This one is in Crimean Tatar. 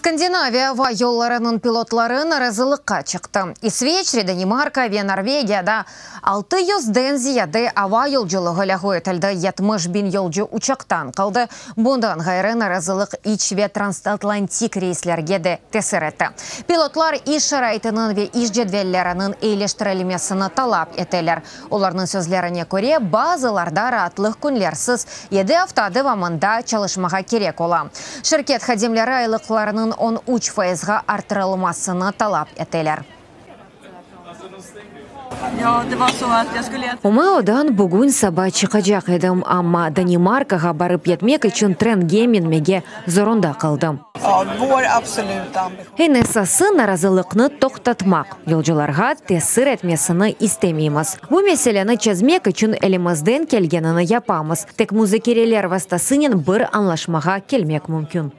Skandinaviya ava yollarınıñ pilotları narazılıqqa çıqtı. İsveçre, Danimarka ve Norvegiyada 600-den ziyade ava yolculığı lâğu etildi, 70 biñ yolcu uçaqtan qaldı. Bundan ğayrı, narazılıq iç ve transatlantik reyslerge de tesir etti. Pilotlar iş şaraitiniñ ve iş cedvelleriniñ eyileştirilmesini talap eteler. Olarnıñ sözlerine köre, bazılarda raatlıq künlersiz 7 afta devamında çalışmağa kerek ola. Şirket hadimleri aylıqlarınıñ 13 fayızğa arttırılmasını talap eteler. Ja, det var så att jag skulle Umeodan bugün saba çıqacaq edim, amma Danimarkağa barıp yetmek içün trenge minmege zorunda qaldım. Ja, vår absoluta ambition. Eñ esası narazılıqnı toqtatmaq, yolcularğa tesir etmesini istemeymiz. Bu meseleni çezmek içün elimizden kelgenini yapamız. Tek muzakereler vastasınen bir añlaşmağa kelmek mümkün.